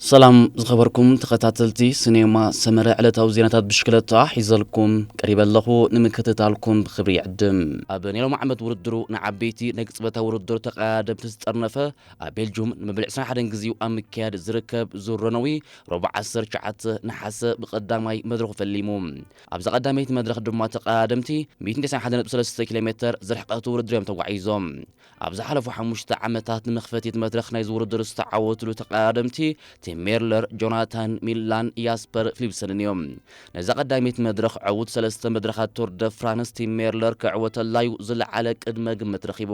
ሰላም ዝኸበርኩም ተኸታተልቲ ሲኔማ ሰመረ፣ ዕለታዊ ዜናታት ብሽክለታ ሒዘልኩም ቀሪበ ኣለኹ። ንምክትታልኩም ብኽብሪ ይዕድም። ኣብ ናይ ሎም ዓመት ውድድሩ ንዓበይቲ ናይ ቅጽበታዊ ውድድር ተቐዳደምቲ ዝጠርነፈ፣ ኣብ ቤልጁም ንመበል ዕስራን ሓደን ግዜኡ ኣብ ምክያድ ዝርከብ ዙር ረነዊ፣ ረቡዕ ዓሰርተ ትሽዓተ ነሓሰ ብቐዳማይ መድረኹ ፈሊሙ። ኣብዛ ቀዳመይቲ መድረኽ ድማ ተቐዳደምቲ ሚእትን ተስዓን ሓደን ነጥቢ ሰለስተ ኪሎ ሜተር ዝርሕቀት ውድድር እዮም ተጓዒዞም። ኣብ ዝሓለፉ ሓሙሽተ ዓመታት ንመኽፈቲት መድረኽ ናይዚ ውድድር ዝተዓወትሉ ተቐዳደምቲ ቲም ሜርለር፣ ጆናታን ሚላን፣ ያስፐር ፊሊፕሰንን እዮም። ነዛ ቀዳመይቲ መድረኽ ዕዉት ሰለስተ መድረኻት ቱር ደ ፍራንስ ቲም ሜርለር ክዕወተላዩ ዝለዓለ ቅድመ ግምት ረኺቡ።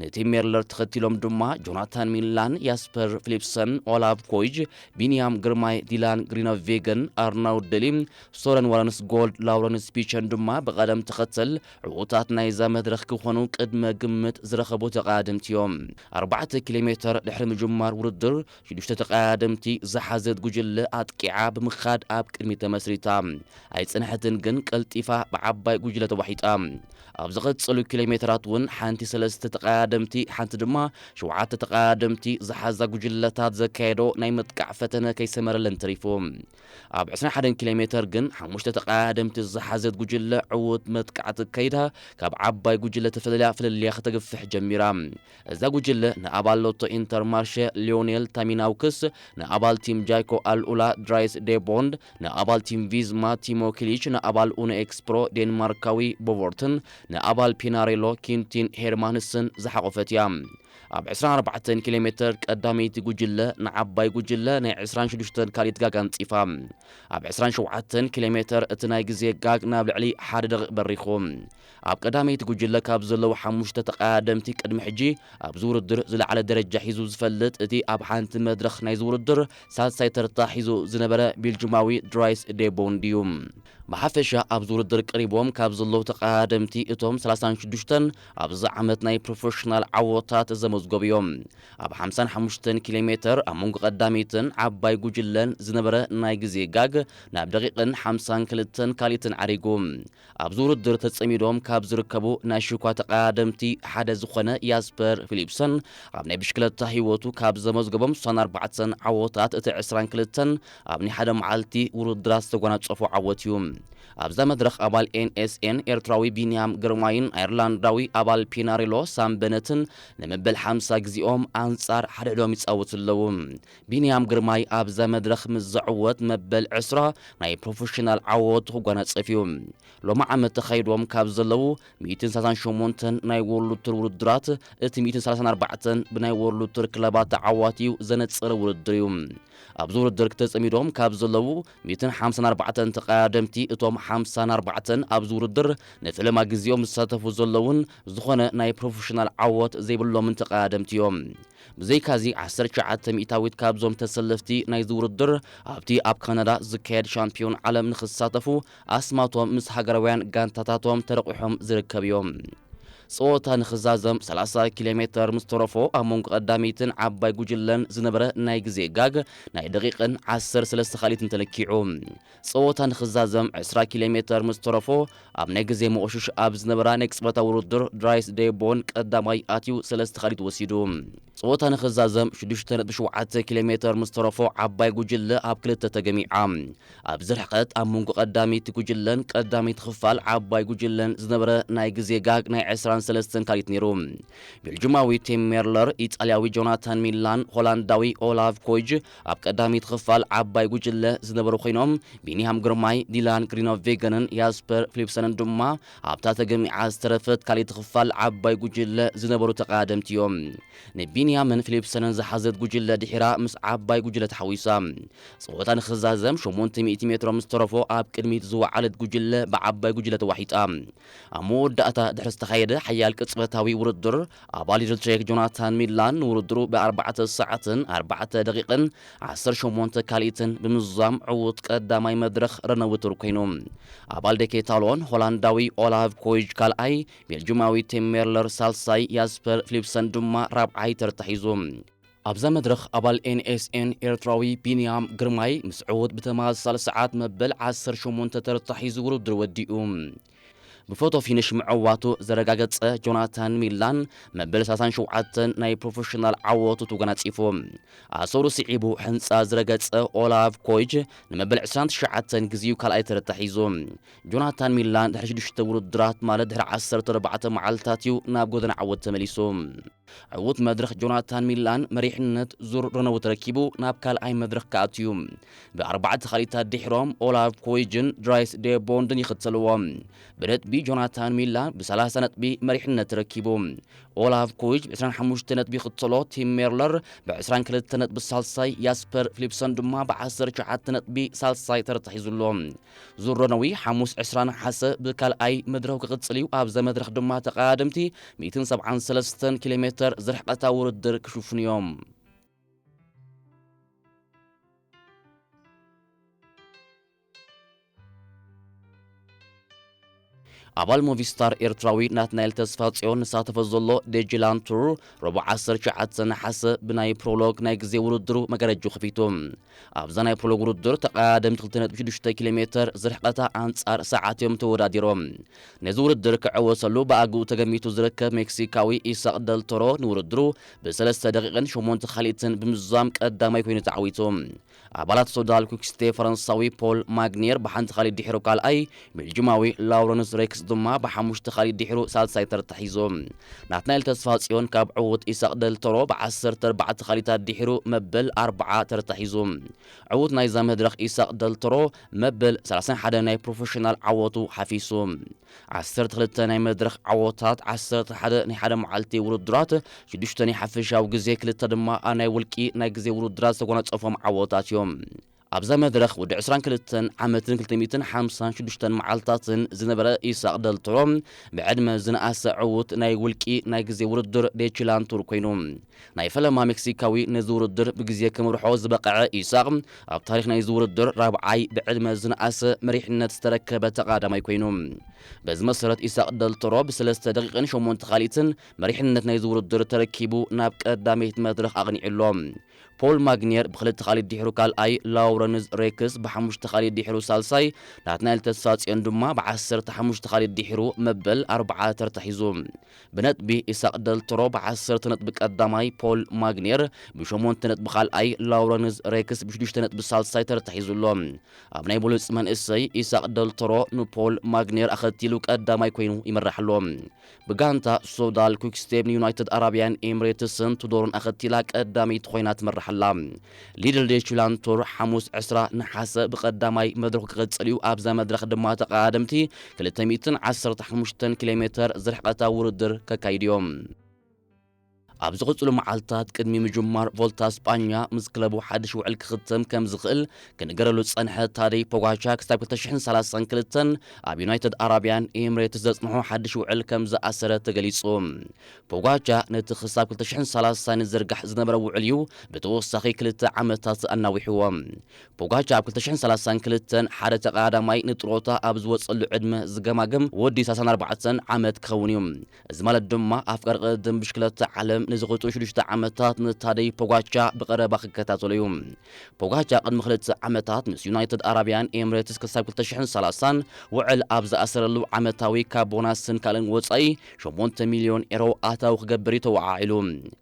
ነቲ ሜርለር ተኸቲሎም ድማ ጆናታን ሚላን፣ ያስፐር ፊሊፕሰን፣ ኦላቭ ኮይጅ፣ ቢንያም ግርማይ፣ ዲላን ግሪኖቬገን፣ ኣርናውድ ደሊ፣ ሶረን ዋለንስ ጎልድ፣ ላውረንስ ፒቸን ድማ ብቐደም ተኸተል ዕዉታት ናይዛ መድረኽ ክኾኑ ቅድመ ግምት ዝረኸቡ ተቐዳደምቲ እዮም። ኣርባዕተ ኪሎ ሜተር ድሕሪ ምጅማር ውድድር ሽዱሽተ ተቐዳደምቲ ዝሓዘት ጉጅለ ኣጥቂዓ ብምኻድ ኣብ ቅድሚት ተመስሪታ ኣይጸንሐትን፣ ግን ቀልጢፋ ብዓባይ ጉጅለ ተዋሒጣ። ኣብ ዝቐጸሉ ኪሎ ሜተራት እውን ሓንቲ ሰለስተ ተቐዳደምቲ ሓንቲ ድማ ሸውዓተ ተቐዳደምቲ ዝሓዛ ጉጅለታት ዘካየዶ ናይ ምጥቃዕ ፈተነ ከይሰመረለን ተሪፉ። ኣብ ዕስራን ሓደን ኪሎ ሜተር ግን ሓሙሽተ ተቐዳደምቲ ዝሓዘት ጉጅለ ዕዉት መጥቃዕቲ ከይዳ ካብ ዓባይ ጉጅለ ተፈለልያ ፍልልያ ከተግፍሕ ጀሚራ። እዛ ጉጅለ ንኣባል ሎቶ ኢንተርማርሸ ሊዮኔል ታሚናውክስ፣ ንኣባል ቲም ጃይኮ ኣልኡላ ድራይስ ዴቦንድ፣ ንኣባል ቲም ቪዝማ ቲሞ ኪሊች፣ ንኣባል ኡኖ ኤክስፕሮ ዴንማርካዊ ቦቮርትን ንኣባል ፒናሬሎ ኪንቲን ሄርማንስን ዝሓቖፈት እያ። ኣብ ዕስራን ኣርባዕተን ኪሎ ሜተር ቀዳመይቲ ጉጅለ ንዓባይ ጉጅለ ናይ ዕስራን ሽዱሽተን ካልኢት ጋግ ኣንጺፋ። ኣብ ዕስራን ሸውዓተን ኪሎ ሜተር እቲ ናይ ግዜ ጋግ ናብ ልዕሊ ሓደ ደቂቕ በሪኹ። ኣብ ቀዳመይቲ ጉጅለ ካብ ዘለዉ ሓሙሽተ ተቐዳደምቲ ቅድሚ ሕጂ ኣብዚ ውድድር ዝለዓለ ደረጃ ሒዙ ዝፈልጥ እቲ ኣብ ሓንቲ መድረኽ ናይዚ ውድድር ሳልሳይ ተርታ ሒዙ ዝነበረ ቤልጅማዊ ድራይስ ዴቦንድ እዩ። ብሓፈሻ ኣብዚ ውድድር ቀሪቦም ካብ ዘለዉ ተቐዳደምቲ እቶም ሰላሳን ሽዱሽተን ኣብዚ ዓመት ናይ ፕሮፌሽናል ዓወታት ዘመዝገቡ እዮም። ኣብ ሓምሳን ሓሙሽተን ኪሎ ሜተር ኣብ መንጎ ቀዳመይትን ዓባይ ጉጅለን ዝነበረ ናይ ግዜ ጋግ ናብ ደቂቕን ሓምሳን ክልተን ካልኢትን ዓሪጉ። ኣብዚ ውድድር ተጸሚዶም ካብ ዝርከቡ ናይ ሽኳ ተቐዳደምቲ ሓደ ዝኾነ ያስፐር ፊሊፕሰን ኣብ ናይ ብሽክለታ ህይወቱ ካብ ዘመዝገቦም ስሳን ኣርባዕተን ዓወታት እቲ ዕስራን ክልተን ኣብ ናይ ሓደ መዓልቲ ውድድራት ዝተጎናጸፎ ዓወት እዩ። ኣብዛ መድረኽ ኣባል ኤን ኤስ ኤን ኤርትራዊ ቢንያም ግርማይን ኣየርላንዳዊ ኣባል ፒናሬሎ ሳም በነትን ንመበል ሓምሳ ግዜኦም ኣንጻር ሓድሕዶም ይጻወቱ ኣለዉ። ቢንያም ግርማይ ኣብዛ መድረኽ ምስ ዘዕወት መበል ዕስራ ናይ ፕሮፌሽናል ዓወቱ ክጓናጸፍ እዩ። ሎሚ ዓመት ተኻይዶም ካብ ዘለዉ ሚእትን ሰላሳን ሸሞንተን ናይ ወርልድ ቱር ውድድራት እቲ ሚእትን ሰላሳን ኣርባዕተን ብናይ ወርልድ ቱር ክለባት ተዓዋቲ እዩ ዘነጸረ ውድድር እዩ። ኣብዚ ውድድር ክተጸሚዶም ካብ ዘለዉ ሚእትን ሓምሳን ኣርባዕተን ተቐዳደምቲ እቶም ሓምሳን ኣርባዕተን ኣብዚ ውድድር ንፈለማ ግዜኦም ዝሳተፉ ዘለዉን ዝኾነ ናይ ፕሮፌሽናል ዓወት ዘይብሎምን ተቐዳደምቲ እዮም። ብዘይካዚ ዓሰርተ ትሽዓተ ሚእታዊት ካብዞም ተሰለፍቲ ናይዚ ውድድር ኣብቲ ኣብ ካናዳ ዝካየድ ሻምፒዮን ዓለም ንኽሳተፉ ኣስማቶም ምስ ሃገራውያን ጋንታታቶም ተረቑሖም ዝርከብ እዮም። ጸወታ ንኽዛዘም ሰላሳ ኪሎ ሜተር ምስ ተረፎ ኣብ መንጎ ቀዳመይትን ዓባይ ጉጅለን ዝነበረ ናይ ግዜ ጋግ ናይ ደቂቕን ዓሰርተ ሰለስተ ካልኢትን ተለኪዑ። ጸወታ ንኽዛዘም ዕስራ ኪሎ ሜተር ምስ ተረፎ ኣብ ናይ ግዜ መቑሽሽ ኣብ ዝነበራ ናይ ቅጽበታዊ ውድድር ድራይስ ዴቦን ቀዳማይ ኣትዩ ሰለስተ ካልኢት ወሲዱ። ጸወታ ንኽዛዘም ሽዱሽተ ነጥቢ ሸውዓተ ኪሎ ሜተር ምስ ተረፎ ዓባይ ጉጅለ ኣብ ክልተ ተገሚዓ። ኣብዚ ርሕቀት ኣብ መንጎ ቀዳመይቲ ጉጅለን ቀዳመይቲ ክፋል ዓባይ ጉጅለን ዝነበረ ናይ ግዜ ጋግ ናይ ዕስራን ሰለስተን ካልኢት ነይሩ። ቤልጅማዊ ቲም ሜርለር፣ ኢጣልያዊ ጆናታን ሚላን፣ ሆላንዳዊ ኦላቭ ኮይጅ ኣብ ቀዳመይቲ ክፋል ዓባይ ጉጅለ ዝነበሩ ኮይኖም፣ ቢንያም ግርማይ፣ ዲላን ግሪኖቬገንን ያስፐር ፊሊፕሰንን ድማ ኣብታ ተገሚዓ ዝተረፈት ካልኣይቲ ክፋል ዓባይ ጉጅለ ዝነበሩ ተቐዳደምቲ እዮም። ንቢንያምን ፊሊፕሰንን ዝሓዘት ጉጅለ ድሒራ ምስ ዓባይ ጉጅለ ተሓዊሳ። ጸወታ ንኽዛዘም ሸሞንተ ሚእቲ ሜትሮ ምስ ተረፎ ኣብ ቅድሚት ዝወዓለት ጉጅለ ብዓባይ ጉጅለ ተዋሒጣ። ኣብ መወዳእታ ድሕሪ ዝተኻየደ ሓያል ቅጽበታዊ ውድድር፣ ኣባል ኢድል ትሬክ ጆናታን ሚላን ንውድድሩ ብኣርባዕተ ሰዓትን ኣርባዕተ ደቂቕን ዓሰርተ ሸሞንተ ካልኢትን ብምዝዛም ዕዉት ቀዳማይ መድረኽ ረነዊ ቱር ኮይኑ። ኣባል ደኬታሎን ሆላንዳዊ ኦላቭ ኮይጅ ካልኣይ፣ ቤልጁማዊ ቲም ሜርለር ሳልሳይ፣ ያስፐር ፊሊፕሰን ድማ ራብዓይ ተርታ ሒዙ። ኣብዛ መድረኽ ኣባል ኤን ኤስ ኤን ኤርትራዊ ቢንያም ግርማይ ምስ ዕዉት ብተመሳሳሊ ሰዓት መበል ዓሰርተ ሸሞንተ ተርታ ሒዙ ውድድር ወዲኡ። ብፎቶ ፊኒሽ ምዕዋቱ ዘረጋገጸ ጆናታን ሚላን መበል ሰላሳን ሸውዓተን ናይ ፕሮፌሽናል ዓወቱ ተጎናጺፉ። ኣሰሩ ስዒቡ ሕንጻ ዝረገጸ ኦላቭ ኮይጅ ንመበል ዕስራን ትሽዓተን ግዜኡ ካልኣይ ተረታ ሒዙ። ጆናታን ሚላን ድሕሪ ሽዱሽተ ውድድራት ማለት ድሕሪ ዓሰርተ ኣርባዕተ መዓልታት እዩ ናብ ጎደና ዓወት ተመሊሱ። ዕዉት መድረኽ ጆናታን ሚላን መሪሕነት ዙር ረነው ተረኪቡ ናብ ካልኣይ መድረኽ ክኣቱ እዩ። ብኣርባዕተ ካልኢታት ድሒሮም ኦላቭ ኮይጅን ድራይስ ዴቦንድን ይኽተልዎ። ብነጥቢ ጆናታን ሚላን ብ30 ነጥቢ መሪሕነት ተረኪቡ። ኦላቭ ኮይጅ ብ25 ነጥቢ ይኽተሎ፣ ቲም ሜርለር ብ22 ነጥቢ ሳልሳይ፣ ያስፐር ፊሊፕሰን ድማ ብ19 ነጥቢ ሳልሳይ ተረታ ሒዙ ኣሎ። ዙር ረነዊ ሓሙስ ዕስራ ነሓሰ ብካልኣይ መድረኹ ክቕጽል እዩ። ኣብዛ መድረኽ ድማ ተቐዳደምቲ ሚእትን ሰብዓን ሰለስተን ኪሎ ሜተር ዝርሕቐታ ውድድር ክሽፍኑ እዮም። ኣባል ሞቪስታር ኤርትራዊ ናትናኤል ተስፋጽዮን ዝሳተፎ ዘሎ ዴጅላን ቱር ረቡዕ ዓሰርተ ትሽዓተ ነሓሰ ብናይ ፕሮሎግ ናይ ግዜ ውድድሩ መጋረጃ ከፊቱ። ኣብዛ ናይ ፕሮሎግ ውድድር ተቐዳደምቲ ክልተ ነጥቢ ሽዱሽተ ኪሎ ሜተር ዝርሕቐታ ኣንጻር ሰዓት እዮም ተወዳዲሮም። ነዚ ውድድር ክዕወተሉ ብኣግኡ ተገሚቱ ዝርከብ ሜክሲካዊ ኢሳቕ ደልቶሮ ንውድድሩ ብሰለስተ ደቂቕን ሸሞንተ ካልኢትን ብምዝዛም ቀዳማይ ኮይኑ ተዓዊቱ። ኣባላት ሶዳል ኩክስቴ ፈረንሳዊ ፖል ማግኔር ብሓንቲ ካልኢት ድሒሩ ካልኣይ፣ ቤልጅማዊ ላውረንስ ሬክስ ድማ ብሓሙሽተ ካልኢት ድሒሩ ሳልሳይ ተርታ ሒዙ። ናትናኤል ተስፋጽዮን ካብ ዕዉት ኢሳቕ ደልቶሮ ብ14 ካልኢታት ድሒሩ መበል ኣርብዓ ተርታ ሒዙ። ዕዉት ናይዛ መድረኽ ኢሳቕ ደልቶሮ መበል ሰላሳን ሓደን ናይ ፕሮፌሽናል ዓወቱ ሓፊሱ። ዓሰርተ ክልተ ናይ መድረኽ ዓወታት፣ ዓሰርተ ሓደ ናይ ሓደ መዓልቲ ውድድራት፣ ሽዱሽተ ናይ ሓፈሻዊ ግዜ፣ ክልተ ድማ ናይ ውልቂ ናይ ግዜ ውድድራት ዝተጎናጸፎም ዓወታት እዮም። ኣብዛ መድረኽ ወዲ ዕስራን ክልተን ዓመትን ክልተ ሚእትን ሓምሳን ሽዱሽተን መዓልታትን ዝነበረ ኢሳቕ ደልቶሮ ብዕድመ ዝነኣሰ ዕዉት ናይ ውልቂ ናይ ግዜ ውድድር ዴችላን ቱር ኮይኑ። ናይ ፈለማ ሜክሲካዊ ነዚ ውድድር ብግዜ ክምርሖ ዝበቕዐ ኢሳቕ፣ ኣብ ታሪኽ ናይዚ ውድድር ራብዓይ ብዕድመ ዝነኣሰ መሪሕነት ዝተረከበ ተቐዳማይ ኮይኑ። በዚ መሰረት ኢሳቕ ደልቶሮ ብሰለስተ ደቂቕን ሸሞንተ ካልኢትን መሪሕነት ናይዚ ውድድር ተረኪቡ ናብ ቀዳመይቲ መድረኽ ኣቕኒዑ ኣሎ። ፖል ማግኔር ብክልተ ካልኢት ድሒሩ ካልኣይ፣ ላውረንስ ሬክስ ብሓሙሽተ ካልኢት ድሒሩ ሳልሳይ፣ ናትናኤል ተስፋጽዮን ድማ ብ15 ካልኢት ድሒሩ መበል ኣርብዓ ተርታ ሒዙ። ብነጥቢ ኢሳቕ ደልቶሮ ብ10 ነጥቢ ቀዳማይ፣ ፖል ማግኔር ብሸሞንተ ነጥቢ ካልኣይ፣ ላውረንስ ሬክስ ብሽዱሽተ ነጥቢ ሳልሳይ ተርታ ሒዙ ኣሎ። ኣብ ናይ ብሉጽ መንእሰይ ኢሳቕ ደልቶሮ ንፖል ማግኔር ኣኸቲሉ ቀዳማይ ኮይኑ ይመርሕ ኣሎ። ብጋንታ ሶዳል ኩክስቴፕ ንዩናይትድ ኣረብያን ኤምሬትስን ቱዶርን ኣኸቲላ ቀዳመይቲ ኮይና ትመርሕ ኣላ። ሊድል ዴቹላን ቱር ሓሙስ ዕስራ ነሓሰ ብቐዳማይ መድረኹ ክቕጽል እዩ። ኣብዛ መድረኽ ድማ ተቐዳደምቲ ክልተ ሚእትን ዓሰርተ ሓሙሽተን ኪሎ ሜተር ዝርሕቐታ ውድድር ከካይዱ እዮም። ኣብ ዝቕጽሉ መዓልታት ቅድሚ ምጅማር ቮልታ ስጳኛ ምስ ክለቡ ሓድሽ ውዕል ክኽተም ከም ዝኽእል ክንገረሉ ዝጸንሐ ታደይ ፖጋቻ ክሳብ ክልተ ሽሕን ሰላሳን ክልተን ኣብ ዩናይትድ ኣረብያን ኤምሬትስ ዘጽንሖ ሓድሽ ውዕል ከም ዝኣሰረ ተገሊጹ። ፖጋቻ ነቲ ክሳብ ክልተ ሽሕን ሰላሳን ዝዝርጋሕ ዝነበረ ውዕል እዩ ብተወሳኺ ክልተ ዓመታት ኣናዊሕዎ። ፖጋቻ ኣብ ክልተ ሽሕን ሰላሳን ክልተን ሓደ ተቐዳዳማይ ንጥሮታ ኣብ ዝወጸሉ ዕድመ ዝገማግም ወዲ ሰላሳን ኣርባዕተን ዓመት ክኸውን እዩ። እዚ ማለት ድማ ኣፍቃሪ ቅድድም ብሽክለታ ዓለም ንዝቕጽሉ ሽዱሽተ ዓመታት ንታደይ ፖጋቻ ብቐረባ ክከታተሎ እዩ። ፖጋቻ ቅድሚ ክልተ ዓመታት ምስ ዩናይትድ ኣረብያን ኤምሬትስ ክሳብ ክልተ ሽሕን ሰላሳን ውዕል ኣብ ዝኣሰረሉ ዓመታዊ ካብ ቦናስን ካልእን ወጻኢ ሸሞንተ ሚልዮን ኤሮ ኣታዊ ክገብር እዩ ተወዓዒሉ።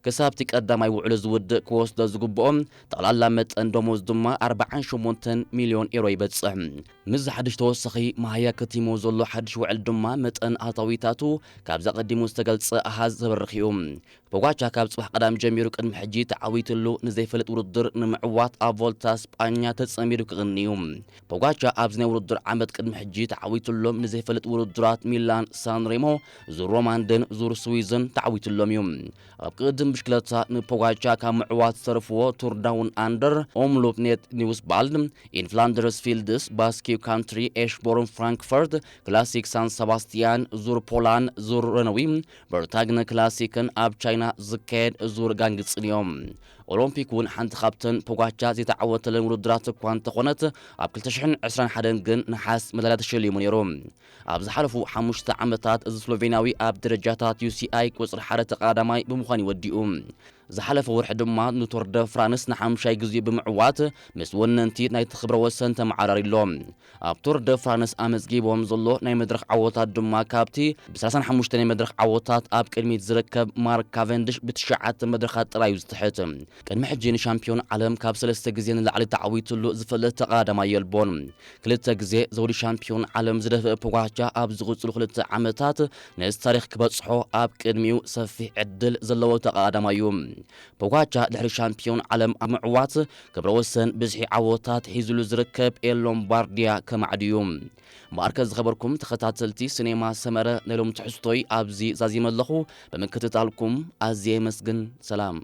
ክሳብቲ ቀዳማይ ውዕሉ ዝውድእ ክወስዶ ዝግብኦ ጠቕላላ መጠን ደሞዝ ድማ ኣርባዓን ሸሞንተን ሚልዮን ኤሮ ይበጽሕ። ምስዚ ሓድሽ ተወሳኺ መሃያ ከቲሞ ዘሎ ሓድሽ ውዕል ድማ መጠን ኣታዊታቱ ካብዚ ኣቐዲሙ ዝተገልጸ ኣሃዝ ዘበርኽ እዩ። ፖጋቻ ካብ ጽባሕ ቀዳም ጀሚሩ ቅድሚ ሕጂ ተዓዊትሉ ንዘይፈልጥ ውድድር ንምዕዋት ኣብ ቮልታ ስጳኛ ተጸሚዱ ክቕኒ እዩ። ፖጋቻ ኣብዚ ናይ ውድድር ዓመት ቅድሚ ሕጂ ተዓዊትሎም ንዘይፈልጥ ውድድራት ሚላን ሳንሬሞ፣ ዙር ሮማንድን ዙር ስዊዝን ተዓዊትሎም እዩ። ኣብ ቅድም ብሽክለታ ንፖጋቻ ካብ ምዕዋት ዝተረፍዎ ቱር ዳውን ኣንደር፣ ኦምሉፕ ኔት ኒውስባልድ፣ ኢን ፍላንደርስ ፊልድስ፣ ባስኪው ካንትሪ፣ ኤሽቦርን ፍራንክፈርት፣ ክላሲክ ሳን ሰባስቲያን፣ ዙር ፖላን፣ ዙር ረነዊ፣ በርታግነ ክላሲክን ኣብ ቻይና ዝካየድ ዙር ጋንግጽን እዮም። ኦሎምፒክ እውን ሓንቲ ካብተን ፖጋቻ ዘይተዓወተለን ውድድራት እኳ እንተኾነት፣ ኣብ ክልተ ሽሕን ዕስራን ሓደን ግን ነሓስ መዳልያ ተሸሊሙ ነይሩ። ኣብ ዝሓለፉ ሓሙሽተ ዓመታት እዚ ስሎቬንያዊ ኣብ ደረጃታት ዩ ሲ ኣይ ቁጽሪ ሓደ ተቐዳዳማይ ብምዃን እዩ ወዲኡ። ዝሓለፈ ወርሒ ድማ ንቶር ደ ፍራንስ ንሓምሻይ ግዜ ብምዕዋት ምስ ወነንቲ ናይቲ ክብረ ወሰን ተመዓራሪ ኣሎ። ኣብ ቶር ደ ፍራንስ ኣመዝጊቦም ዘሎ ናይ መድረኽ ዓወታት ድማ ካብቲ ብ35 ናይ መድረኽ ዓወታት ኣብ ቅድሚት ዝርከብ ማርክ ካቨንድሽ ብትሽዓተ መድረኻት ጥራይ እዩ ዝትሕት። ቅድሚ ሕጂ ንሻምፒዮን ዓለም ካብ ሰለስተ ግዜ ንላዕሊ ተዓዊትሉ ዝፈልጥ ተቐዳዳማይ የልቦን። ክልተ ግዜ ዘውዲ ሻምፒዮን ዓለም ዝደፍአ ፖጋቻ ኣብ ዝቕጽሉ ክልተ ዓመታት ነዚ ታሪኽ ክበጽሖ ኣብ ቅድሚኡ ሰፊሕ ዕድል ዘለዎ ተቐዳዳማይ እዩ። ፖጋቻ ድሕሪ ሻምፒዮን ዓለም ኣብ ምዕዋት ክብረ ወሰን ብዝሒ ዓወታት ሒዝሉ ዝርከብ ኤል ሎምባርዲያ ከማዕድዩ። እምበኣርከ ዝኸበርኩም ተኸታተልቲ ሲኔማ ሰመረ ናይ ሎም ትሕዝቶይ ኣብዚ ዛዚመ ኣለኹ። ብምክትታልኩም ኣዝየ የመስግን። ሰላም።